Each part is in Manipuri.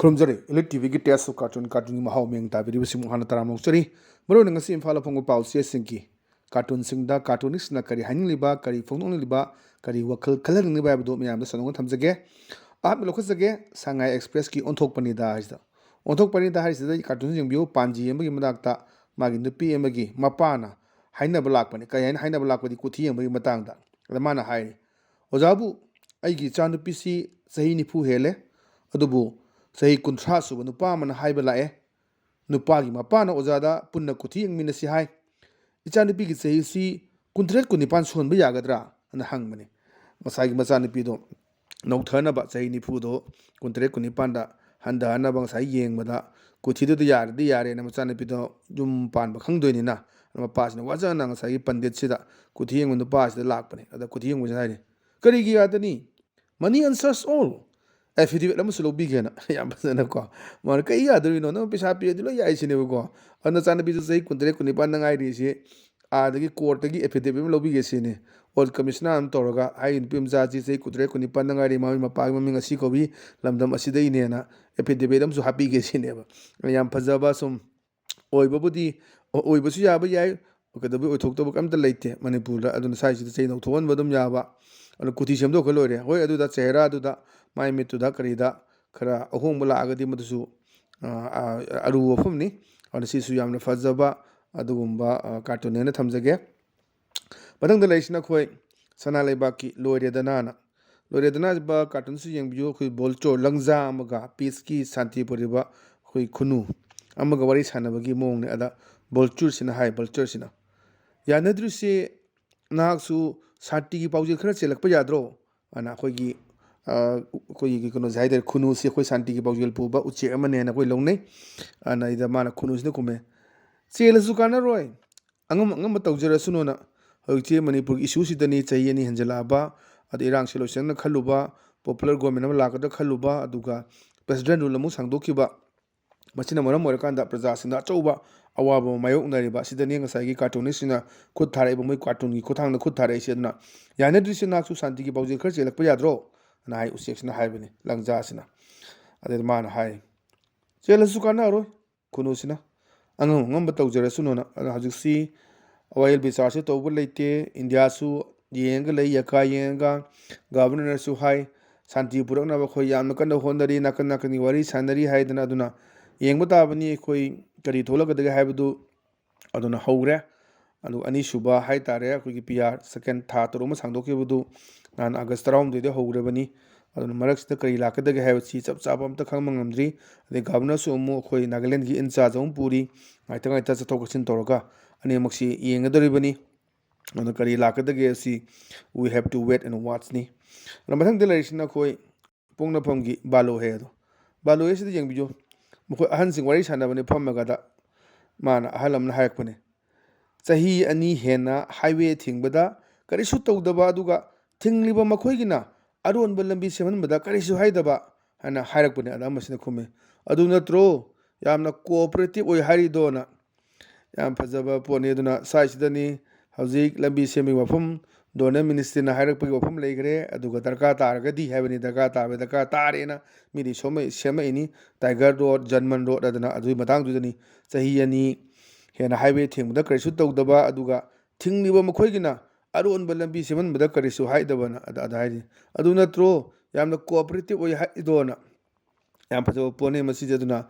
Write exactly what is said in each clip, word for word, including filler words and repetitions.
ꯈꯨꯔꯨꯝꯖꯔꯤ꯫ Elite ꯇꯤ ꯚꯤꯒꯤ Taste of Cartoon, ꯀꯥꯔꯇꯨꯟꯒꯤ ꯃꯍꯥꯎ ꯃꯤꯡ ꯇꯥꯕꯤꯔꯤꯕꯁꯤꯡꯕꯨ ꯍꯥꯟꯅ ꯇꯔꯥꯝꯅ ꯑꯣꯛꯆꯔꯤ꯫ ꯃꯔꯨꯑꯣꯏꯅ ꯉꯁꯤ ꯏꯝꯐꯥꯜꯗ ꯐꯣꯡꯕ ꯄꯥꯎ ꯆꯦꯁꯤꯡꯒꯤ ꯀꯥꯔꯇꯨꯟꯁꯤꯡꯗ ꯀꯥꯔꯇꯨꯅꯤꯁꯅ ꯀꯔꯤ ꯍꯥꯏꯅꯤꯡꯂꯤꯕ, ꯀꯔꯤ ꯐꯣꯡꯗꯣꯛꯅꯤꯡꯂꯤꯕ, ꯀꯔꯤ ꯋꯥꯈꯜ ꯈꯜꯍꯟꯅꯤꯡꯂꯤꯕ ꯍꯥꯏꯕꯗꯨ ꯃꯌꯥꯝꯗ ꯁꯟꯗꯣꯛꯅ ꯊꯝꯖꯒꯦ꯫ ꯑꯍꯥꯟꯕ ꯂꯧꯈꯠꯆꯒꯦ, ꯁꯉꯥꯏ ꯑꯦꯛꯁꯄ꯭ꯔꯦꯁꯀꯤ ꯑꯣꯟꯊꯣꯛꯄꯅꯤꯗ ꯍꯥꯏꯁꯤꯗ꯫ ꯑꯣꯟꯊꯣꯛꯄꯅꯤꯗ ꯍꯥꯏꯁꯤꯗ ꯀꯥꯔꯇꯨꯟ ꯌꯦꯡꯕꯤꯌꯨ, ꯄꯥꯟꯖꯤ ꯑꯃꯒꯤ ꯃꯅꯥꯛꯇ ꯃꯥꯒꯤ ꯅꯨꯄꯤ ꯑꯃꯒꯤ ꯃꯄꯥꯅ ꯍꯥꯏꯅꯕ ꯂꯥꯛꯄꯅꯤ꯫ ꯀꯔꯤ ꯍꯥꯏꯅ ꯍꯥꯏꯅꯕ ꯂꯥꯛꯄꯗꯤ, ꯀꯨꯊꯤ ꯌꯦꯡꯕꯒꯤ ꯃꯇꯥꯡꯗ꯫ ꯑꯗ ꯃꯥꯅ ꯍꯥꯏꯔꯤ, "ꯑꯣꯖꯥꯕꯨ, ꯑꯩꯒꯤ ꯏꯆꯥꯅꯨꯄꯤꯁꯤ ꯆꯍꯤ ꯅꯤꯐꯨ ꯍꯦꯜꯂꯦ, ꯑꯗꯨꯕꯨ ꯆꯍꯤ ꯀꯨꯟꯊ꯭ꯔꯥ ꯁꯨꯕ ꯅꯨꯄꯥ ꯑꯃꯅ ꯍꯥꯏꯕ ꯂꯥꯛꯑꯦ꯫ ꯅꯨꯄꯥꯒꯤ ꯃꯄꯥꯅ ꯑꯣꯖꯥꯗ ꯄꯨꯟꯅ ꯀꯨꯊꯤ ꯌꯦꯡꯃꯤꯟꯅꯁꯤ ꯍꯥꯏ꯫ ꯏꯆꯥꯅꯨꯄꯤꯒꯤ ꯆꯍꯤꯁꯤ ꯀꯨꯟꯇꯔꯦꯠ, ꯀꯨꯟꯅꯤꯄꯥꯟ ꯁꯨꯍꯟꯕ ꯌꯥꯒꯗ꯭ꯔꯥ?" ꯑꯅ ꯍꯪꯕꯅꯤ꯫ ꯉꯁꯥꯏꯒꯤ ꯃꯆꯥꯅꯨꯄꯤꯗꯣ ꯅꯧꯊꯅꯕ, ꯆꯍꯤ ꯅꯤꯐꯨꯗꯣ ꯀꯨꯟꯇꯔꯦꯠ, ꯀꯨꯟꯅꯤꯄꯥꯟꯗ ꯍꯟꯊꯍꯟꯅꯕ ꯉꯁꯥꯏ ꯌꯦꯡꯕꯗ ꯀꯨꯊꯤꯗꯨꯗ ꯌꯥꯔꯗꯤ ꯌꯥꯔꯦꯅ, ꯃꯆꯥꯅꯨꯄꯤꯗꯣ ꯌꯨꯝ ꯄꯥꯟꯕ ꯈꯪꯗꯣꯏꯅꯤꯅ, ꯃꯄꯥꯁꯤꯅ ꯋꯥꯖꯅ ꯉꯁꯥꯏꯒꯤ ꯄꯟꯗꯤꯠꯁꯤꯗ, ꯀꯨꯊꯤ ꯌꯦꯡꯕ ꯅꯨꯄꯥꯁꯤꯗ ꯂꯥꯛꯄꯅꯦ꯫ ꯑꯗ ꯀꯨꯊꯤ ꯌꯦꯡꯕꯁꯤꯅ ꯍꯥꯏꯔꯤ, "ꯀꯔꯤꯒꯤ ꯌꯥꯗꯅꯤ? Money answers all. Affidavit ꯑꯃꯁꯨ ꯂꯧꯕꯤꯒꯦꯅ" ꯌꯥꯝ ꯐꯖꯅꯀꯣ꯫ ꯃꯥꯅ, "ꯀꯩ ꯌꯥꯗꯣꯔꯤꯅꯣ? ꯅꯪ ꯄꯩꯁꯥ ꯄꯤꯔꯗꯤ ꯂꯣꯏ ꯌꯥꯏ" ꯁꯤꯅꯦꯕꯀꯣ꯫ ꯑꯗꯨ ꯅꯆꯥꯅꯨꯄꯤꯁꯨ ꯆꯍꯤ ꯀꯨꯟꯇꯔꯦꯠ, ꯀꯨꯟꯅꯤꯄꯥꯟꯗ ꯉꯥꯏꯔꯤꯁꯤ, ꯑꯥꯗꯒꯤ ꯀꯣꯔꯠꯇꯒꯤ affidavit ꯑꯃ ꯂꯧꯕꯤꯒꯦ ꯁꯤꯅꯤ꯫ ꯑꯣꯜ ꯀꯃꯤꯁꯅꯔ ꯑꯃ ꯇꯧꯔꯒ, "ꯑꯩ ꯅꯨꯄꯤ ꯃꯆꯥꯁꯤ ꯆꯍꯤ ꯀꯨꯟꯇꯔꯦꯠ, ꯀꯨꯟꯅꯤꯄꯥꯟꯗ ꯉꯥꯏꯔꯤ, ꯃꯥꯒꯤ ꯃꯄꯥꯒꯤ ꯃꯃꯤꯡ ꯑꯁꯤ ꯀꯧꯏ, ꯂꯝꯗꯝ ꯑꯁꯤꯗꯒꯤꯅꯦꯅ" affidavit ꯑꯃꯁꯨ ꯍꯥꯞꯄꯤꯒꯦ ꯁꯤꯅꯦꯕ꯫ ꯌꯥꯝ ꯐꯖꯕ ꯁꯨꯝ ꯑꯣꯏꯕꯕꯨꯗꯤ, ꯑꯣꯏꯕꯁꯨ ꯌꯥꯕ ꯌꯥꯏ, ꯀꯩꯗꯧꯕꯩ ꯑꯣꯏꯊꯣꯛꯇꯕ ꯀꯩꯝꯇ ꯂꯩꯇꯦ ꯃꯅꯤꯄꯨꯔꯗ꯫ ꯑꯗꯨꯅ ꯁ꯭ꯋꯥꯏꯁꯤꯗ ꯆꯍꯤ ꯅꯧꯊꯣꯛꯍꯟꯕ ꯑꯗꯨꯝ ꯌꯥꯕ꯫ ꯑꯗꯨ ꯀꯨꯊꯤ ꯁꯦꯝꯗꯣꯛꯈ꯭ꯔ ꯂꯣꯏꯔꯦ꯫ ꯍꯣꯏ, ꯑꯗꯨꯗ ꯆꯦꯍꯔꯥꯗꯨꯗ, ꯃꯥꯏ ꯃꯤꯠꯇꯨꯗ ꯀꯔꯤꯗ ꯈꯔ ꯑꯍꯣꯡꯕ ꯂꯥꯛꯑꯒꯗꯤ ꯃꯗꯨꯁꯨ, ꯑ, ꯑ, ꯑꯔꯨꯕ ꯋꯥꯐꯝꯅꯤ꯫ ꯑꯗꯨꯅ ꯁꯤꯁꯨ ꯌꯥꯝꯅ ꯐꯖꯕ ꯑꯗꯨꯒꯨꯝꯕ, ꯑ, ꯀꯥꯔꯇꯨꯟꯅꯦꯅ ꯊꯝꯖꯒꯦ꯫ ꯃꯊꯪꯗ ꯂꯩꯔꯤꯁꯤꯅ ꯑꯩꯈꯣꯏ ꯁꯅꯥ ꯂꯩꯕꯥꯛꯀꯤ ꯂꯣꯏꯔꯦꯗꯅꯥꯅ꯫ ꯂꯣꯏꯔꯦꯗꯅꯥ ꯍꯥꯏꯕ ꯀꯥꯔꯇꯨꯟꯁꯨ ꯌꯦꯡꯕꯤꯌꯨ꯫ ꯑꯩꯈꯣꯏ ꯚꯣꯜꯆꯣꯔ, ꯂꯪꯖꯥ ꯑꯃꯒ ꯄꯤꯁꯀꯤ ꯁꯥꯟꯇꯤ ꯄꯨꯔꯤꯕ ꯑꯩꯈꯣꯏ ꯈꯨꯅꯨ ꯑꯃꯒ ꯋꯥꯔꯤ ꯁꯥꯟꯅꯕꯒꯤ ꯃꯑꯣꯡꯅꯦ꯫ ꯑꯗ ꯚꯣꯜꯆꯔꯁꯤꯅ ꯍꯥꯏ, ꯚꯣꯜꯆꯔꯁꯤꯅ, "ꯌꯥꯅꯗ꯭ꯔꯤꯁꯦ ꯅꯍꯥꯛꯁꯨ ꯁꯥꯟꯇꯤꯒꯤ ꯄꯥꯎꯖꯦꯜ ꯈꯔ ꯆꯦꯜꯂꯛꯄ ꯌꯥꯗ꯭ꯔꯣ?" ꯑꯅ ꯑꯩꯈꯣꯏꯒꯤ, ꯑ, ꯑꯩꯈꯣꯏꯒꯤ ꯀꯩꯅꯣꯁꯦ ꯍꯥꯏꯇꯥꯔꯦ, ꯈꯨꯅꯨꯁꯤ ꯑꯩꯈꯣꯏ ꯁꯥꯟꯇꯤꯒꯤ ꯄꯥꯎꯖꯦꯜ ꯄꯨꯕ ꯎꯆꯦꯛ ꯑꯃꯅꯦꯅ ꯑꯩꯈꯣꯏ ꯂꯧꯅꯩ꯫ ꯑꯅ ꯑꯩꯗ ꯃꯥꯅ, ꯈꯨꯅꯨꯁꯤꯅ ꯈꯨꯝꯃꯦ, "ꯆꯦꯜꯂꯁꯨ ꯀꯥꯟꯅꯔꯣꯏ, ꯑꯉꯝ ꯑꯉꯝꯕ ꯇꯧꯖꯔꯁꯅꯨꯅ꯫ ꯍꯧꯖꯤꯛꯁꯦ ꯃꯅꯤꯄꯨꯔꯒꯤ ꯏꯁꯨꯁꯤꯗꯅꯤ ꯆꯍꯤ ꯑꯅꯤ ꯍꯦꯟꯖꯜꯂꯛꯑꯕ, ꯑꯗꯩ ꯏꯔꯥꯡꯁꯦ ꯂꯣꯏꯁꯤꯟꯅ ꯈꯜꯂꯨꯕ, ꯄꯣꯄꯨꯂꯔ ꯒꯣꯔꯃꯦꯟ ꯑꯃ ꯂꯥꯛꯀꯗ꯭ꯔꯥ ꯈꯜꯂꯨꯕ, ꯑꯗꯨꯒ ꯄ꯭ꯔꯦꯁꯤꯗꯦꯟ ꯔꯨꯜ ꯑꯃꯨꯛ ꯁꯥꯡꯗꯣꯛꯈꯤꯕ, ꯃꯁꯤꯅ ꯃꯔꯝ ꯑꯣꯏꯔꯀꯥꯟꯗ ꯄ꯭ꯔꯖꯥꯁꯤꯡꯗ ꯑꯆꯧꯕ ꯑꯋꯥꯕ ꯑꯃ ꯃꯥꯌꯣꯛꯅꯔꯤꯕ ꯑꯁꯤꯗꯅꯤ ꯉꯁꯥꯏꯒꯤ ꯀꯥꯔꯇꯨꯅꯤꯁꯁꯤꯡꯅ ꯈꯨꯠ ꯊꯥꯔꯛꯏꯕ, ꯃꯣꯏ ꯀꯥꯔꯇꯨꯟꯒꯤ ꯈꯨꯠꯊꯥꯡꯗ ꯈꯨꯠ ꯊꯥꯔꯛꯏꯁꯦ꯫ ꯑꯗꯨꯅ ꯌꯥꯅꯗ꯭ꯔꯤꯁꯦ ꯅꯍꯥꯛꯁꯨ ꯁꯥꯟꯇꯤꯒꯤ ꯄꯥꯎꯖꯦꯜ ꯈꯔ ꯆꯦꯜꯂꯛꯄ ꯌꯥꯗ꯭ꯔꯣ?" ꯑꯅ ꯍꯥꯏ ꯎꯆꯦꯛꯁꯤꯅ ꯍꯥꯏꯕꯅꯤ, ꯂꯪꯖꯥꯁꯤꯅ꯫ ꯑꯗꯩꯗ ꯃꯥꯅ ꯍꯥꯏ, "ꯆꯦꯜꯂꯁꯨ ꯀꯥꯟꯅꯔꯣꯏ, ꯈꯨꯅꯨꯁꯤꯅ ꯑꯉꯝ ꯑꯉꯝꯕ ꯇꯧꯖꯔꯁꯅꯨꯅ"꯫ ꯑꯗꯨꯅ ꯍꯧꯖꯤꯛꯁꯤ ꯋꯥꯌꯦꯜ ꯕꯤꯆꯥꯔꯁꯨ ꯇꯧꯕ ꯂꯩꯇꯦ, ꯏꯟꯗꯤꯌꯥꯁꯨ ꯌꯦꯡꯉꯒ ꯂꯩ, ꯌꯦꯀꯥ ꯌꯦꯡꯉꯒ꯫ ꯒꯚꯔꯅꯔꯁꯨ ꯍꯥꯏ, ꯁꯥꯟꯇꯤ ꯄꯨꯔꯛꯅꯕ ꯑꯩꯈꯣꯏ ꯌꯥꯝꯅ ꯀꯟꯅ ꯍꯣꯠꯅꯔꯤ, ꯅꯥꯀꯟ ꯅꯥꯀꯟꯒꯤ ꯋꯥꯔꯤ ꯁꯥꯟꯅꯔꯤ ꯍꯥꯏꯗꯅ꯫ ꯑꯗꯨꯅ ꯌꯦꯡꯕ ꯇꯥꯕꯅꯤ ꯑꯩꯈꯣꯏ ꯀꯔꯤ ꯊꯣꯛꯂꯛꯀꯗꯒꯦ ꯍꯥꯏꯕꯗꯨ꯫ ꯑꯗꯨꯅ ꯍꯧꯈ꯭ꯔꯦ꯫ ꯑꯗꯨꯒ ꯑꯅꯤꯁꯨꯕ ꯍꯥꯏ ꯇꯥꯔꯦ, ꯑꯩꯈꯣꯏꯒꯤ ꯄꯤ ꯑꯥꯔ ꯁꯦꯀꯦꯟ ꯊꯥ ꯇꯔꯨꯛ ꯑꯃ ꯁꯥꯡꯗꯣꯛꯈꯤꯕꯗꯨ ꯅꯍꯥꯟ ꯑꯥꯒꯁ ꯇꯔꯥꯍꯨꯝꯗꯣꯏꯗ ꯍꯧꯈ꯭ꯔꯕꯅꯤ꯫ ꯑꯗꯨꯅ ꯃꯔꯛꯁꯤꯗ ꯀꯔꯤ ꯂꯥꯛꯀꯗꯒꯦ ꯍꯥꯏꯕꯁꯤ ꯆꯞ ꯆꯥꯕ ꯑꯝꯇ ꯈꯪꯕ ꯉꯝꯗ꯭ꯔꯤ꯫ ꯑꯗꯩ ꯒꯚꯔꯅꯔꯁꯨ ꯑꯃꯨꯛ ꯑꯩꯈꯣꯏ ꯅꯥꯒꯥꯂꯦꯟꯒꯤ ꯏꯟꯆꯥꯔꯖ ꯑꯃꯨꯛ ꯄꯨꯔꯤ, ꯉꯥꯏꯇ ꯉꯥꯏꯇ ꯆꯠꯊꯣꯛ ꯆꯠꯁꯤꯟ ꯇꯧꯔꯒ ꯑꯅꯤꯃꯛꯁꯤ ꯌꯦꯡꯒꯗꯧꯔꯤꯕꯅꯤ꯫ ꯑꯗꯨꯅ ꯀꯔꯤ ꯂꯥꯛꯀꯗꯒꯦ ꯑꯁꯤ we have to wait and watchꯅꯤ꯫ ꯑꯗꯣ ꯃꯊꯪꯗ ꯂꯩꯔꯤꯁꯤꯅ ꯑꯩꯈꯣꯏ ꯄꯣꯛꯅꯐꯝꯒꯤ ꯕꯥꯂꯣ ꯍꯦ ꯑꯗꯣ꯫ ꯕꯥꯂꯣ ꯍꯦꯁꯤꯗ ꯌꯦꯡꯕꯤꯌꯨ꯫ ꯃꯈꯣꯏ ꯑꯍꯟꯁꯤꯡ ꯋꯥꯔꯤ ꯁꯥꯟꯅꯕꯅꯤ ꯐꯝꯃꯒꯗ꯫ ꯃꯥꯅ ꯑꯍꯜ ꯑꯃꯅ ꯍꯥꯏꯔꯛꯄꯅꯦ, "ꯆꯍꯤ ꯑꯅꯤ ꯍꯦꯟꯅ ꯍꯥꯏꯋꯦ ꯊꯤꯡꯕꯗ ꯀꯔꯤꯁꯨ ꯇꯧꯗꯕ, ꯑꯗꯨꯒ ꯊꯤꯡꯂꯤꯕ ꯃꯈꯣꯏꯒꯤꯅ ꯑꯔꯣꯟꯕ ꯂꯝꯕꯤ ꯁꯦꯝꯍꯟꯕꯗ ꯀꯔꯤꯁꯨ ꯍꯥꯏꯗꯕ" ꯍꯥꯏꯅ ꯍꯥꯏꯔꯛꯄꯅꯦ꯫ ꯑꯗ ꯑꯃꯁꯤꯅ ꯈꯨꯝꯃꯦ, "ꯑꯗꯨ ꯅꯠꯇ꯭ꯔꯣ ꯌꯥꯝꯅ ꯀꯣꯑꯣꯄꯔꯦꯇꯤꯞ ꯑꯣꯏ ꯍꯥꯏꯔꯤꯗꯣꯅ?" ꯌꯥꯝ ꯐꯖꯕ ꯄꯣꯠꯅꯤ꯫ ꯑꯗꯨꯅ ꯁ꯭ꯋꯥꯏꯁꯤꯗꯅꯤ ꯍꯧꯖꯤꯛ ꯂꯝꯕꯤ ꯁꯦꯝꯕꯒꯤ ꯋꯥꯐꯝ, ꯗꯣꯅꯔ ꯃꯤꯅꯤꯁꯇ꯭ꯔꯤꯅ ꯍꯥꯏꯔꯛꯄꯒꯤ ꯋꯥꯐꯝ ꯂꯩꯈ꯭ꯔꯦ꯫ ꯑꯗꯨꯒ ꯗꯔꯀꯥꯔ ꯇꯥꯔꯒꯗꯤ ꯍꯥꯏꯕꯅꯤ, ꯗꯔꯀꯥꯔ ꯇꯥꯕ ꯗꯔꯀꯥꯔ ꯇꯥꯔꯦꯅ ꯃꯤꯗꯤ ꯁꯣꯝꯃꯛꯏ-, ꯁꯦꯝꯃꯛꯏꯅꯤ꯫ ꯇꯥꯏꯒꯔ ꯔꯣꯗ, ꯖꯟꯃꯟ ꯔꯣꯗ ꯑꯗꯨꯅ ꯑꯗꯨꯒꯤ ꯃꯇꯥꯡꯗꯨꯗꯅꯤ꯫ ꯆꯍꯤ ꯑꯅꯤ ꯍꯦꯟꯅ ꯍꯥꯏꯋꯦ ꯊꯤꯡꯕꯗ ꯀꯔꯤꯁꯨ ꯇꯧꯗꯕ, ꯑꯗꯨꯒ ꯊꯤꯡꯂꯤꯕ ꯃꯈꯣꯏꯒꯤꯅ ꯑꯔꯣꯟꯕ ꯂꯝꯕꯤ ꯁꯦꯝꯍꯟꯕꯗ ꯀꯔꯤꯁꯨ ꯍꯥꯏꯗꯕꯅ ꯑꯗ, ꯑꯗ ꯍꯥꯏꯔꯤ꯫ "ꯑꯗꯨ ꯅꯠꯇ꯭ꯔꯣ ꯌꯥꯝꯅ ꯀꯣꯑꯣꯄꯔꯦꯇꯤꯞ ꯑꯣꯏ ꯍꯥꯏꯗꯣꯅ?" ꯌꯥꯝ ꯐꯖꯕ ꯄꯣꯠꯅꯤ ꯃꯁꯤꯁꯦ꯫ ꯑꯗꯨꯅ,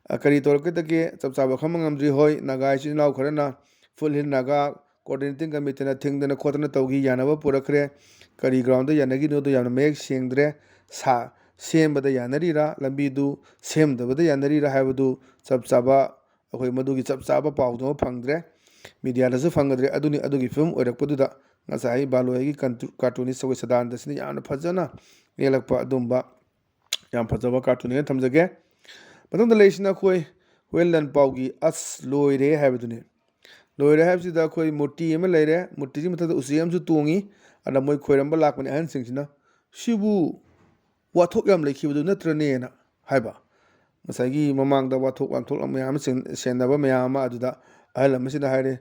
ꯑ, ꯀꯔꯤ ꯇꯧꯔꯛꯀꯗꯒꯦ ꯆꯞ ꯆꯥꯕ ꯈꯪꯕ ꯉꯝꯗ꯭ꯔꯤ꯫ ꯍꯣꯏ, ꯅꯥꯒꯥ ꯏꯆꯤꯟ ꯏꯅꯥꯎ ꯈꯔꯅ ꯐꯨꯜ ꯍꯤꯜ ꯅꯥꯒꯥ ꯀꯣꯑꯣꯔꯗꯤꯅꯦꯇꯤꯡ ꯀꯃꯤꯇꯤꯅ ꯊꯤꯡꯗꯅ ꯈꯣꯠꯇꯅ ꯇꯧꯈꯤ, ꯌꯥꯅꯕ ꯄꯨꯔꯛꯈ꯭ꯔꯦ꯫ ꯀꯔꯤ ꯒ꯭ꯔꯥꯎꯟꯗ ꯌꯥꯅꯈꯤꯅꯣꯗꯣ ꯌꯥꯝꯅ ꯃꯌꯦꯛ ꯁꯦꯡꯗ꯭ꯔꯦ꯫ ꯁꯥ-, ꯁꯦꯝꯕꯗ ꯌꯥꯅꯔꯤꯔꯥ, ꯂꯝꯕꯤꯗꯨ ꯁꯦꯝꯗꯕꯗ ꯌꯥꯅꯔꯤꯔꯥ ꯍꯥꯏꯕꯗꯨ ꯆꯞ ꯆꯥꯕ, ꯑꯩꯈꯣꯏ ꯃꯗꯨꯒꯤ ꯆꯞ ꯆꯥꯕ ꯄꯥꯎꯗꯨꯃ ꯐꯪꯗ꯭ꯔꯦ꯫ ꯃꯤꯗꯤꯌꯥꯗꯁꯨ ꯐꯪꯒꯗ꯭ꯔꯦ꯫ ꯑꯗꯨꯅꯤ, ꯑꯗꯨꯒꯤ ꯐꯤꯕꯝ ꯑꯣꯏꯔꯛꯄꯗꯨꯗ ꯉꯁꯥꯏ ꯕꯥꯂꯣꯏꯒꯤ ꯀꯟꯇꯨ-, ꯀꯥꯔꯇꯨꯅꯤꯁ ꯑꯩꯈꯣꯏ ꯁꯗꯥꯅꯟꯗꯁꯤꯅ ꯌꯥꯝꯅ ꯐꯖꯅ ꯌꯦꯛꯂꯛꯄ ꯑꯗꯨꯝꯕ ꯌꯥꯝ ꯐꯖꯕ ꯀꯥꯔꯇꯨꯟꯅꯦꯅ ꯊꯝꯖꯒꯦ꯫ ꯃꯊꯪꯗ ꯂꯩꯔꯤꯁꯤꯅ ꯑꯩꯈꯣꯏ ꯍꯨꯌꯦꯟ ꯂꯥꯟꯄꯥꯎꯒꯤ ꯑꯁ ꯂꯣꯏꯔꯦ ꯍꯥꯏꯕꯗꯨꯅꯤ꯫ ꯂꯣꯏꯔꯦ ꯍꯥꯏꯕꯁꯤꯗ ꯑꯩꯈꯣꯏ ꯃꯨꯔꯇꯤ ꯑꯃ ꯂꯩꯔꯦ, ꯃꯨꯔꯇꯤꯁꯤ ꯃꯊꯛꯇ ꯎꯆꯦꯛ ꯑꯃꯁꯨ ꯇꯣꯡꯉꯤ꯫ ꯑꯗ ꯃꯣꯏ ꯈꯣꯏꯔꯝꯕ ꯂꯥꯛꯄꯅꯤ ꯑꯍꯟꯁꯤꯡꯁꯤꯅ, "ꯁꯤꯕꯨ ꯋꯥꯊꯣꯛ ꯌꯥꯝ ꯂꯩꯈꯤꯕꯗꯨ ꯅꯠꯇ꯭ꯔꯅꯦꯅ?" ꯍꯥꯏꯕ꯫ ꯉꯁꯥꯏꯒꯤ ꯃꯃꯥꯡꯗ ꯋꯥꯊꯣꯛ ꯂꯥꯟꯊꯣꯛ ꯃꯌꯥꯝ ꯑꯃ ꯁꯦꯟ-, ꯁꯦꯟꯅꯕ ꯃꯌꯥꯝ ꯑꯃ ꯑꯗꯨꯗ ꯑꯍꯜ ꯑꯃꯁꯤꯅ ꯍꯥꯏꯔꯦ,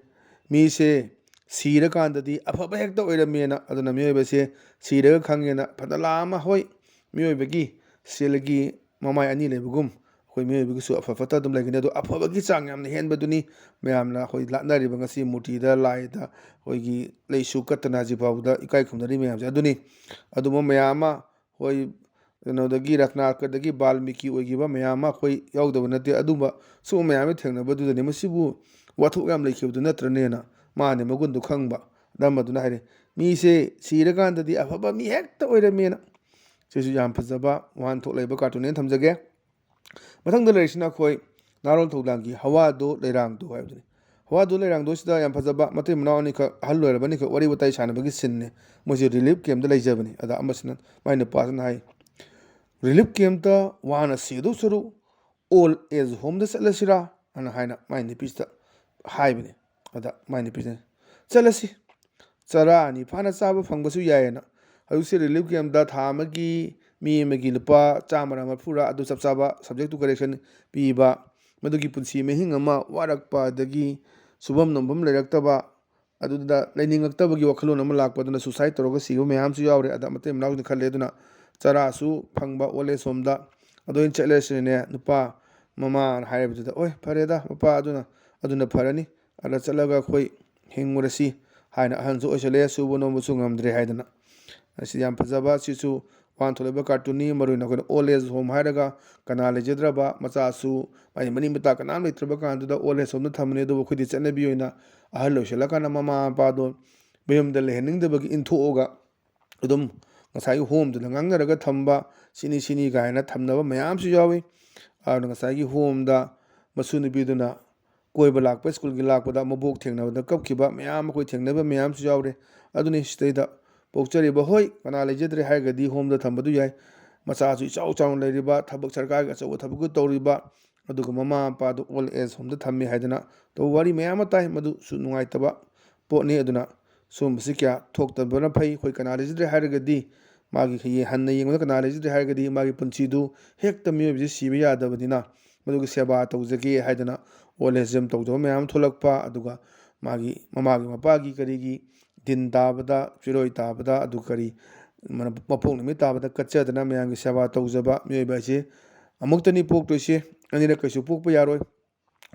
"ꯃꯤꯁꯦ ꯁꯤꯔꯀꯥꯟꯗꯗꯤ ꯑꯐꯕ ꯍꯦꯛꯇ ꯑꯣꯏꯔꯝꯃꯦꯅ꯫ ꯑꯗꯨꯅ ꯃꯤꯑꯣꯏꯕꯁꯦ ꯁꯤꯔꯒ ꯈꯪꯉꯦꯅ ꯐꯅ ꯂꯥ ꯑꯃ, ꯍꯣꯏ, ꯃꯤꯑꯣꯏꯕꯒꯤ ꯁꯦꯜꯒꯤ ꯃꯃꯥꯏ ꯑꯅꯤ ꯂꯩꯕꯒꯨꯝ, ꯑꯩꯈꯣꯏ ꯃꯤꯑꯣꯏꯕꯒꯤꯁꯨ ꯑꯐ ꯐꯠꯇ ꯑꯗꯨꯝ ꯂꯩꯒꯅꯤ꯫ ꯑꯗꯣ ꯑꯐꯕꯒꯤ ꯆꯥꯡ ꯌꯥꯝꯅ ꯍꯦꯟꯕꯗꯨꯅꯤ ꯃꯌꯥꯝꯅ ꯑꯩꯈꯣꯏ ꯂꯥꯠꯅꯔꯤꯕ, ꯉꯁꯤ ꯃꯨꯔꯇꯤꯗ, ꯂꯥꯏꯗ ꯑꯩꯈꯣꯏꯒꯤ ꯂꯩꯁꯨ ꯀꯠꯇꯅ ꯍꯧꯖꯤꯛ ꯐꯥꯎꯕꯗ ꯏꯀꯥꯏ ꯈꯨꯝꯅꯔꯤ ꯃꯌꯥꯝꯁꯦ꯫ ꯑꯗꯨꯅꯤ, ꯑꯗꯨꯝꯕ ꯃꯌꯥꯝ ꯑꯃ ꯑꯩꯈꯣꯏ ꯀꯩꯅꯣꯗꯒꯤ, ꯔꯠꯅꯥꯀꯔꯗꯒꯤ ꯕꯥꯜꯃꯤꯀꯤ ꯑꯣꯏꯈꯤꯕ ꯃꯌꯥꯝ ꯑꯃ ꯑꯩꯈꯣꯏ ꯌꯥꯎꯗꯕ ꯅꯠꯇꯦ꯫ ꯑꯗꯨꯝꯕ ꯁꯤꯒꯨꯝꯕ ꯃꯌꯥꯝ ꯑꯃ ꯊꯦꯡꯅꯕꯗꯨꯗꯅꯤ꯫ ꯃꯁꯤꯕꯨ ꯋꯥꯊꯣꯛ ꯌꯥꯝ ꯂꯩꯈꯤꯕꯗꯨ ꯅꯠꯇ꯭ꯔꯅꯦꯅ ꯃꯥꯅ ꯃꯒꯨꯟꯗꯨ ꯈꯪꯕ ꯑꯅꯝꯕꯗꯨꯅ ꯍꯥꯏꯔꯦ, "ꯃꯤꯁꯦ ꯁꯤꯔꯀꯥꯟꯗꯗꯤ ꯑꯐꯕ ꯃꯤ ꯍꯦꯛꯇ ꯑꯣꯏꯔꯝꯃꯦꯅ"꯫ ꯁꯤꯁꯨ ꯌꯥꯝ ꯐꯖꯕ ꯋꯥꯍꯟꯊꯣꯛ ꯂꯩꯕ ꯀꯥꯔꯇꯨꯟꯅꯦꯅ ꯊꯝꯖꯒꯦ꯫ ꯃꯊꯪꯗ ꯂꯩꯔꯤꯁꯤꯅ ꯑꯩꯈꯣꯏ ꯅꯥꯔꯣꯜ ꯊꯧꯗꯥꯡꯒꯤ ꯍꯋꯥꯗꯣ ꯂꯩꯔꯥꯡꯗꯣ ꯍꯥꯏꯕꯗꯨꯅꯤ꯫ ꯍꯋꯥꯗꯣ ꯂꯩꯔꯥꯡꯗꯣꯁꯤꯗ ꯌꯥꯝ ꯐꯖꯕ ꯃꯇꯩ ꯃꯅꯥꯎ ꯑꯅꯤꯈꯛ, ꯑꯍꯜ ꯑꯣꯏꯔꯕ ꯑꯅꯤꯈꯛ ꯋꯥꯔꯤ ꯋꯥꯇꯥꯏ ꯁꯥꯟꯅꯕꯒꯤ ꯁꯤꯟꯅꯤ꯫ ꯃꯣꯏꯁꯦ ꯔꯤꯂꯤꯐ ꯀꯦꯝꯞꯇ ꯂꯩꯖꯕꯅꯤ꯫ ꯑꯗ ꯑꯃꯁꯤꯅ, ꯃꯥꯏ ꯅꯨꯄꯥꯁꯤꯅ ꯍꯥꯏ, "ꯔꯤꯂꯤꯐ ꯀꯦꯝꯞꯇ ꯋꯥꯅ ꯁꯤꯗꯧ ꯁꯔꯨꯛ ꯑꯣꯜ ꯑꯦꯖ ꯍꯣꯝꯗ ꯆꯠꯂꯁꯤꯔꯥ?" ꯑꯅ ꯍꯥꯏꯅ ꯃꯥꯏ ꯅꯨꯄꯤꯁꯤꯗ ꯍꯥꯏꯕꯅꯤ꯫ ꯑꯗ ꯃꯥꯏ ꯅꯨꯄꯤꯁꯤꯅ, "ꯆꯠꯂꯁꯤ, ꯆꯔꯥ ꯑꯅꯤ ꯐꯥꯅ ꯆꯥꯕ ꯐꯪꯕꯁꯨ ꯌꯥꯏꯌꯦꯅ"꯫ ꯍꯧꯖꯤꯛꯁꯦ ꯔꯤꯂꯤꯐ ꯀꯦꯝꯞꯇ ꯊꯥ ꯑꯃꯒꯤ ꯃꯤ ꯑꯃꯒꯤ ꯂꯨꯄꯥ ꯆꯥꯝꯃꯔ ꯃꯔꯐꯨꯔ ꯑꯗꯨ ꯆꯞ ꯆꯥꯕ subject to correction ꯄꯤꯕ, ꯃꯗꯨꯒꯤ ꯄꯨꯟꯁꯤ ꯃꯍꯤꯡ ꯑꯃ ꯋꯥꯔꯛꯄ, ꯑꯗꯒꯤ ꯁꯨꯐꯝ ꯅꯣꯝꯐꯝ ꯂꯩꯔꯛꯇꯕ, ꯑꯗꯨꯗ ꯂꯩꯅꯤꯡꯉꯛꯇꯕꯒꯤ ꯋꯥꯈꯜꯂꯣꯟ ꯑꯃ ꯂꯥꯛꯄꯗꯨꯅ suicide ꯇꯧꯔꯒ ꯁꯤꯕ ꯃꯌꯥꯝꯁꯨ ꯌꯥꯎꯔꯦ꯫ ꯑꯗ ꯃꯇꯩ ꯃꯅꯥꯎꯁꯤꯡꯅ ꯈꯜꯂꯦ, ꯑꯗꯨꯅ ꯆꯔꯥꯁꯨ ꯐꯪꯕ old age homeꯗ ꯑꯗꯨ ꯑꯣꯏꯅ ꯆꯠꯂꯁꯤꯅꯦ ꯅꯨꯄꯥ, ꯃꯃꯥꯅ ꯍꯥꯏꯔꯕꯗꯨꯗ, "ꯑꯣꯏ, ꯐꯔꯦꯗ ꯃꯄꯥ, ꯑꯗꯨꯅ, ꯑꯗꯨꯅ ꯐꯔꯅꯤ, ꯑꯗ ꯆꯠꯂꯒ ꯑꯩꯈꯣꯏ ꯍꯤꯡꯉꯨꯔꯁꯤ" ꯍꯥꯏꯅ, ꯑꯍꯟꯁꯨ ꯑꯣꯏꯁꯜꯂꯛꯑꯦ, ꯁꯨꯕ ꯅꯣꯝꯕꯁꯨ ꯉꯝꯗ꯭ꯔꯦ ꯍꯥꯏꯗꯅ꯫ ꯑꯁꯤ ꯌꯥꯝ ꯐꯖꯕ, ꯁꯤꯁꯨ ꯋꯥꯍꯟꯊꯣꯛ ꯂꯩꯕ ꯀꯥꯔꯇꯨꯟꯅꯤ꯫ ꯃꯔꯨ ꯑꯣꯏꯅ ꯑꯩꯈꯣꯏꯅ old age home ꯍꯥꯏꯔꯒ ꯀꯅꯥ ꯂꯩꯖꯗ꯭ꯔꯕ, ꯃꯆꯥꯁꯨ ꯃꯥꯒꯤ ꯃꯔꯤ ꯃꯇꯥ ꯀꯅꯥꯝ ꯂꯩꯇ꯭ꯔꯕ ꯀꯥꯟꯗꯨꯗ old age homeꯗ ꯊꯝꯕꯅꯤ꯫ ꯑꯗꯨꯕꯨ ꯑꯩꯈꯣꯏꯗꯤ ꯆꯠꯅꯕꯤ ꯑꯣꯏꯅ ꯑꯍꯜ ꯑꯣꯏꯁꯜꯂꯀꯥꯟꯗ ꯃꯃꯥ ꯃꯄꯥꯗꯣ ꯃꯌꯨꯝꯗ ꯂꯩꯍꯟꯅꯤꯡꯗꯕꯒꯤ ꯏꯟꯊꯣꯛꯑꯒ ꯑꯗꯨꯝ ꯉꯁꯥꯏꯒꯤ homeꯗꯨꯗ ꯉꯥꯡꯅꯔꯒ ꯊꯝꯕ, ꯁꯤꯅꯤ ꯁꯤꯅꯤ ꯀꯥꯏꯅ ꯊꯝꯅꯕ ꯃꯌꯥꯝꯁꯨ ꯌꯥꯎꯏ꯫ ꯑꯗꯨꯅ ꯉꯁꯥꯏꯒꯤ homeꯗ ꯃꯁꯨ ꯅꯨꯄꯤꯗꯨꯅ ꯀꯣꯏꯕ ꯂꯥꯛꯄ, ꯁ꯭ꯀꯨꯜꯒꯤ ꯂꯥꯛꯄꯗ ꯃꯕꯣꯛ ꯊꯦꯡꯅꯕꯗ ꯀꯞꯈꯤꯕ ꯃꯌꯥꯝ ꯑꯩꯈꯣꯏ ꯊꯦꯡꯅꯕ ꯃꯌꯥꯝꯁꯨ ꯌꯥꯎꯔꯦ꯫ ꯑꯗꯨꯅꯤ ꯁꯤꯗꯩꯗ ꯄꯣꯛꯆꯔꯤꯕ, ꯍꯣꯏ, ꯀꯅꯥ ꯂꯩꯖꯗ꯭ꯔꯦ ꯍꯥꯏꯔꯒꯗꯤ homeꯗ ꯊꯝꯕꯗꯨ ꯌꯥꯏ꯫ ꯃꯆꯥꯁꯨ ꯏꯆꯥꯎ ꯆꯥꯎꯅ ꯂꯩꯔꯤꯕ, ꯊꯕꯛ ꯁꯔꯀꯥꯔꯒꯤ ꯑꯆꯧꯕ ꯊꯕꯛꯇꯨ ꯇꯧꯔꯤꯕ, ꯑꯗꯨꯒ ꯃꯃꯥ ꯃꯄꯥꯗꯨ old age homeꯗ ꯊꯝꯃꯤ ꯍꯥꯏꯗꯅ ꯇꯧꯕ ꯋꯥꯔꯤ ꯃꯌꯥꯝ ꯑꯃ ꯇꯥꯏ꯫ ꯃꯗꯨꯁꯨ ꯅꯨꯡꯉꯥꯏꯇꯕ ꯄꯣꯠꯅꯤ꯫ ꯑꯗꯨꯅ ꯁꯨꯝꯕꯁꯤ ꯀꯌꯥ ꯊꯣꯛꯇꯕꯅ ꯐꯩ꯫ ꯑꯩꯈꯣꯏ ꯀꯅꯥ ꯂꯩꯖꯗ꯭ꯔꯦ ꯍꯥꯏꯔꯒꯗꯤ, ꯃꯥꯒꯤ ꯍꯟꯅ ꯌꯦꯡꯕꯗ ꯀꯅꯥ ꯂꯩꯖꯗ꯭ꯔꯦ ꯍꯥꯏꯔꯒꯗꯤ, ꯃꯥꯒꯤ ꯄꯨꯟꯁꯤꯗꯨ ꯍꯦꯛꯇ ꯃꯤꯑꯣꯏꯕꯁꯤ ꯁꯤꯕ ꯌꯥꯗꯕꯅꯤꯅ, ꯃꯗꯨꯒꯤ ꯁꯦꯕꯥ ꯇꯧꯖꯒꯦ ꯍꯥꯏꯗꯅ old age home ꯇꯧꯖꯕ ꯃꯌꯥꯝ ꯑꯃ ꯊꯣꯛꯂꯛꯄ, ꯑꯗꯨꯒ ꯃꯥꯒꯤ ꯃꯃꯥꯒꯤ ꯃꯄꯥꯒꯤ ꯀꯔꯤꯒꯤ ꯗꯤꯟ ꯇꯥꯕꯗ, ꯐꯤꯔꯣꯏ ꯇꯥꯕꯗ, ꯑꯗꯨ ꯀꯔꯤ ꯃꯄꯣꯛ ꯅꯨꯃꯤꯠ ꯇꯥꯕꯗ ꯀꯠꯆꯗꯅ ꯃꯌꯥꯝꯒꯤ ꯁꯦꯕꯥ ꯇꯧꯖꯕ ꯃꯤꯑꯣꯏꯕ ꯍꯥꯏꯁꯦ ꯑꯃꯨꯛꯇꯅꯤ ꯄꯣꯛꯇꯣꯏꯁꯦ, ꯑꯅꯤꯔꯛ ꯀꯩꯁꯨ ꯄꯣꯛꯄ ꯌꯥꯔꯣꯏ꯫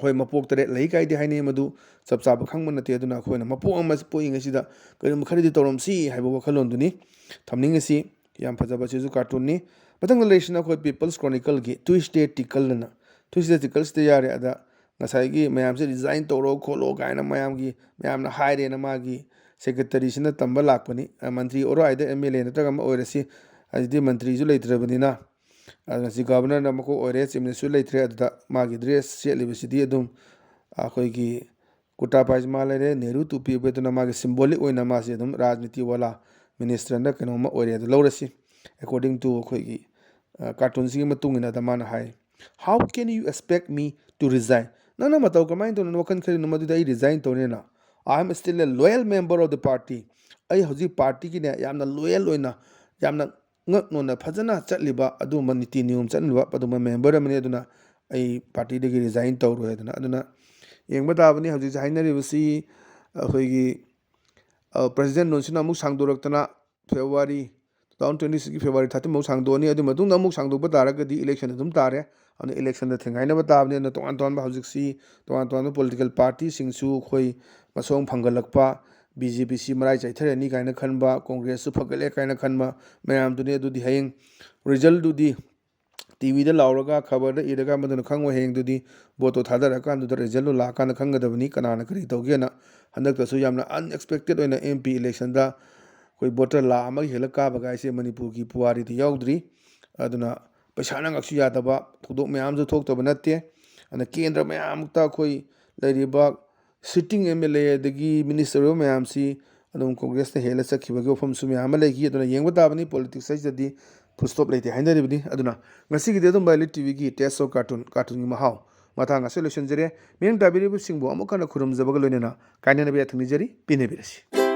ꯍꯣꯏ, ꯃꯄꯣꯛ ꯇꯔꯦꯠ ꯂꯩ ꯀꯥꯏꯗꯤ ꯍꯥꯏꯅꯩ, ꯃꯗꯨ ꯆꯞ ꯆꯥꯕ ꯈꯪꯕ ꯅꯠꯇꯦ꯫ ꯑꯗꯨꯅ ꯑꯩꯈꯣꯏꯅ ꯃꯄꯣꯛ ꯑꯃ ꯄꯣꯛꯏꯉꯩꯁꯤꯗ ꯀꯔꯤꯒꯨꯝꯕ ꯈꯔꯗꯤ ꯇꯧꯔꯝꯁꯤ ꯍꯥꯏꯕ ꯋꯥꯈꯜꯂꯣꯟꯗꯨꯅꯤ ꯊꯝꯅꯤꯡꯉꯤꯁꯤ꯫ ꯌꯥꯝ ꯐꯖꯕ ꯁꯤꯁꯨ ꯀꯥꯔꯇꯨꯟꯅꯤ꯫ ꯃꯊꯪꯗ ꯂꯩꯔꯤꯁꯤꯅ ꯑꯩꯈꯣꯏ People's Chronicleꯒꯤ Twisted Tickle ꯑꯅ꯫ Twisted Tickleꯁꯤꯗ ꯌꯥꯔꯦ, ꯑꯗ ꯉꯁꯥꯏꯒꯤ ꯃꯌꯥꯝꯁꯦ resign ꯇꯧꯔꯣ ꯈꯣꯠꯂꯣ ꯀꯥꯏꯅ ꯃꯌꯥꯝꯒꯤ, ꯃꯌꯥꯝꯅ ꯍꯥꯏꯔꯦꯅ ꯃꯥꯒꯤ secretaryꯁꯤꯅ ꯇꯝꯕ ꯂꯥꯛꯄꯅꯤ꯫ ꯑ, ꯃꯟꯇ꯭ꯔꯤ ꯑꯣꯏꯔꯣ ꯍꯥꯏꯗ, M L A ꯅꯠꯇ꯭ꯔꯒ ꯑꯃ ꯑꯣꯏꯔꯁꯤ, ꯍꯧꯖꯤꯛꯇꯤ ꯃꯟꯇ꯭ꯔꯤꯁꯨ ꯂꯩꯇ꯭ꯔꯕꯅꯤꯅ꯫ ꯑꯗꯨꯅ ꯁꯤ governorꯅ ꯃꯀꯣꯛ ꯑꯣꯏꯔꯦ, chief ministerꯁꯨ ꯂꯩꯇ꯭ꯔꯦ꯫ ꯑꯗꯨꯗ ꯃꯥꯒꯤ dress ꯁꯦꯠꯂꯤꯕꯁꯤꯗꯤ ꯑꯗꯨꯝ ꯑꯩꯈꯣꯏꯒꯤ ꯀꯨꯔꯇꯥ ꯄꯥꯏꯖꯃꯥ ꯂꯩꯔꯦ, ꯅꯦꯍꯔꯨ ꯇꯨꯄꯤ ꯎꯞꯄꯦ꯫ ꯑꯗꯨꯅ ꯃꯥꯒꯤ symbolic ꯑꯣꯏꯅ ꯃꯥꯁꯤ ꯑꯗꯨꯝ ꯔꯥꯖꯅꯤꯇꯤ ꯋꯥꯂꯥ ministerꯅ ꯀꯩꯅꯣꯝꯃ ꯑꯣꯏꯔꯦ ꯑꯗꯨ ꯂꯧꯔꯁꯤ꯫ According to ꯑꯩꯈꯣꯏꯒꯤ, ꯑ, ꯀꯥꯔꯇꯨꯟꯁꯤꯒꯤ ꯃꯇꯨꯡ ꯏꯟꯅ ꯑꯗ ꯃꯥꯅ ꯍꯥꯏ, "How can you expect me to resign?" ꯅꯪꯅ ꯃꯇꯧ ꯀꯃꯥꯏꯅ ꯇꯧꯅ ꯋꯥꯈꯜ ꯈꯜꯂꯤꯅꯣ ꯃꯗꯨꯗ ꯑꯩ resign ꯇꯧꯅꯦꯅ? "I am still a loyal member of the party." ꯑꯩ ꯍꯧꯖꯤꯛ partyꯒꯤꯅꯦ ꯌꯥꯝꯅ loyal ꯑꯣꯏꯅ, ꯌꯥꯝꯅ ꯉꯛ ꯅꯣꯟꯅ ꯐꯖꯅ ꯆꯠꯂꯤꯕ ꯑꯗꯨꯒꯨꯝꯕ ꯅꯤꯇꯤ ꯅꯤꯌꯣꯝ ꯆꯠꯂꯤꯕ ꯑꯗꯨꯒꯨꯝꯕ member ꯑꯃꯅꯤ꯫ ꯑꯗꯨꯅ ꯑꯩ partyꯗꯒꯤ resign ꯇꯧꯔꯣꯏ ꯍꯥꯏꯗꯅ꯫ ꯑꯗꯨꯅ ꯌꯦꯡꯕ ꯇꯥꯕꯅꯤ ꯍꯧꯖꯤꯛꯁꯦ ꯍꯥꯏꯅꯔꯤꯕꯁꯤ ꯑꯩꯈꯣꯏꯒꯤ, ꯑ, president ꯅꯣꯟꯁꯤꯅ ꯑꯃꯨꯛ ꯁꯥꯡꯗꯣꯔꯛꯇꯅ February two thousand twenty sixꯀꯤ February thirteen ꯐꯥꯎ ꯁꯥꯡꯗꯣꯛꯑꯅꯤ꯫ ꯑꯗꯨ ꯃꯇꯨꯡꯗ ꯑꯃꯨꯛ ꯁꯥꯡꯗꯣꯛꯄ ꯇꯥꯔꯒꯗꯤ election ꯑꯗꯨꯝ ꯇꯥꯔꯦ꯫ ꯑꯗꯨꯅ electionꯗ ꯊꯦꯡꯒꯥꯏꯅꯕ ꯇꯥꯕꯅꯤ꯫ ꯑꯗꯨꯅ ꯇꯣꯉꯥꯟ ꯇꯣꯉꯥꯟꯕ ꯍꯧꯖꯤꯛꯁꯤ ꯇꯣꯉꯥꯟ ꯇꯣꯉꯥꯟꯕ political partyꯁꯤꯡꯁꯨ ꯑꯩꯈꯣꯏ ꯃꯁꯣꯡ ꯐꯪꯒꯠꯂꯛꯄ, BJPꯁꯤ ꯃꯔꯥꯏ ꯆꯥꯏꯊꯔꯅꯤ ꯀꯥꯏꯅ ꯈꯟꯕ, Congressꯁꯨ ꯐꯒꯠꯂꯦ ꯀꯥꯏꯅ ꯈꯟꯕ ꯃꯌꯥꯝꯗꯨꯅꯤ꯫ ꯑꯗꯨꯗꯤ ꯍꯌꯦꯡ resultꯗꯨꯗꯤ TVꯗ ꯂꯥꯎꯔꯒ ꯈꯕꯔꯗ ꯏꯔꯒ ꯃꯗꯨꯅ ꯈꯪꯉꯣꯏ꯫ ꯍꯌꯦꯡꯗꯨꯗꯤ voteꯇꯣ ꯊꯥꯗꯔꯀꯥꯟꯗꯨꯗ resultꯗꯣ ꯂꯥꯛꯑꯀꯥꯟꯗ ꯈꯪꯒꯗꯕꯅꯤ ꯀꯅꯥꯅ ꯀꯔꯤ ꯇꯧꯒꯦꯅ꯫ ꯍꯟꯗꯛꯇꯁꯨ ꯌꯥꯝꯅ unexpected ꯑꯣꯏꯅ MP electionꯗ ꯑꯩꯈꯣꯏ voter ꯂꯥꯈ ꯑꯃꯒꯤ ꯍꯦꯜꯂ ꯀꯥꯕ ꯀꯥꯏꯁꯦ ꯃꯅꯤꯄꯨꯔꯒꯤ ꯄꯨꯋꯥꯔꯤꯗ ꯌꯥꯎꯗ꯭ꯔꯤ꯫ ꯑꯗꯨꯅ ꯄꯩꯁꯥꯅ ꯉꯥꯛꯁꯨ ꯌꯥꯗꯕ ꯊꯧꯗꯣꯛ ꯃꯌꯥꯝꯁꯨ ꯊꯣꯛꯇꯕ ꯅꯠꯇꯦ꯫ ꯑꯗꯨꯅ ꯀꯦꯟꯗ꯭ꯔ ꯃꯌꯥꯝꯃꯛꯇ ꯑꯩꯈꯣꯏ ꯂꯩꯔꯤꯕ sitting MLA ꯑꯗꯒꯤ minister ꯑꯣꯏꯕ ꯃꯌꯥꯝꯁꯤ ꯑꯗꯨꯝ Congressꯅ ꯍꯦꯜꯂ ꯆꯠꯈꯤꯕꯒꯤ ꯋꯥꯐꯝꯁꯨ ꯃꯌꯥꯝ ꯑꯃ ꯂꯩꯈꯤ꯫ ꯑꯗꯨꯅ ꯌꯦꯡꯕ ꯇꯥꯕꯅꯤ, politics ꯍꯥꯏꯁꯤꯗꯗꯤ full stop ꯂꯩꯇꯦ ꯍꯥꯏꯅꯔꯤꯕꯅꯤ꯫ ꯑꯗꯨꯅ ꯉꯁꯤꯒꯤꯗꯤ ꯑꯗꯨꯝ ꯕꯥꯏꯂꯤ TVꯒꯤ Taste of Cartoon, ꯀꯥꯔꯇꯨꯟꯒꯤ ꯃꯍꯥꯎ ꯃꯇꯥꯡ ꯑꯁꯤꯗ ꯂꯣꯏꯁꯤꯟꯖꯔꯦ꯫ ꯃꯤꯠꯌꯦꯡ ꯇꯥꯕꯤꯔꯤꯕꯁꯤꯡꯕꯨ ꯑꯃꯨꯛ ꯍꯟꯅ ꯈꯨꯔꯨꯝꯖꯕꯒ ꯂꯣꯏꯅꯅ ꯀꯥꯏꯅꯅꯕ ꯌꯥꯊꯪ ꯅꯤꯖꯔꯤ꯫ ꯄꯦꯟꯅꯕꯤꯔꯁꯤ꯫